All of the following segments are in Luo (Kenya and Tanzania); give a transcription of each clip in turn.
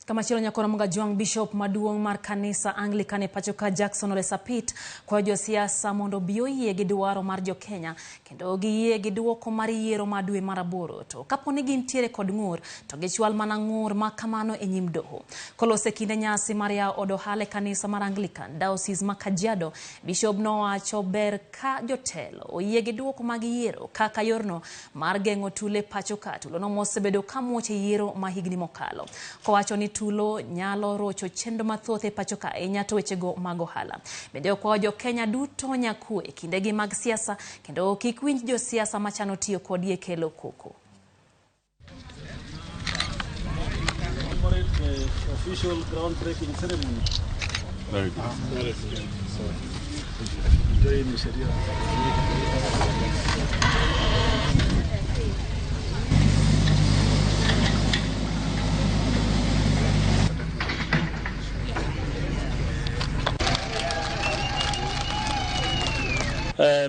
Kamachielo nyakoro Mgajwang' Bishop maduong' mar kanisa Anglican e pacho ka Jackson Ole Sapit kwayo josiasa mondo obi oyie gi dwaro mar jokenya kendo giyie gi duoko mar yiero ma dwe mar aboro. To kapo ni gintiere kod ng'ur to gichwal mana ng'ur ma kamano e nyim doho. Kolose kinde nyasi mar yawo od ohala e kanisa mar Anglican Diocese ma Kajiado, Bishop nowacho ber ka jotelo oyie gi duoko mag yiero kaka yorno mar geng'o tulo e pacho ka. Tulono mosebedo ka muoch e yiero ma higni mokalo. Kowacho ni tulo nyalo rocho chenro mathoth e pacho ka ahinya to wechego mag ohala. Bende okwayo jokenya duto nyakwe e kindegi mag siasa kendo kik winj josiasa machano tiyo kodgi e kelo koko. The official groundbreaking ceremony. Very good. Very good. So, enjoy ni sheria.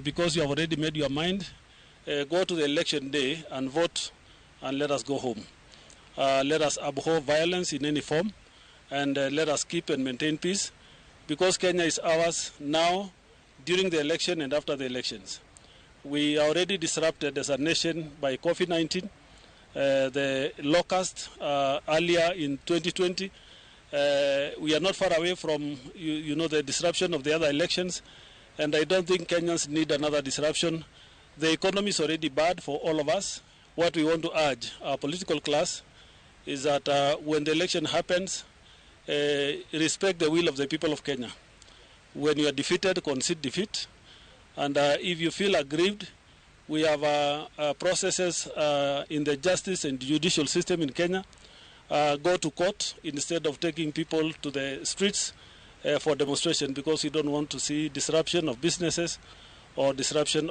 Because you have already made your mind, go to the election day and vote and let us go home. Let us abhor violence in any form and let us keep and maintain peace, because Kenya is ours now, during the election and after the elections. We are already disrupted as a nation by COVID-19, the locust earlier in 2020. We are not far away from the disruption of the other elections, and I don't think Kenyans need another disruption. The economy is already bad for all of us. What we want to urge our political class is that when the election happens, respect the will of the people of Kenya. When you are defeated, concede defeat. And if you feel aggrieved, we have processes in the justice and judicial system in Kenya. Go to court instead of taking people to the streets for demonstration, because you don't want to see disruption of businesses or disruption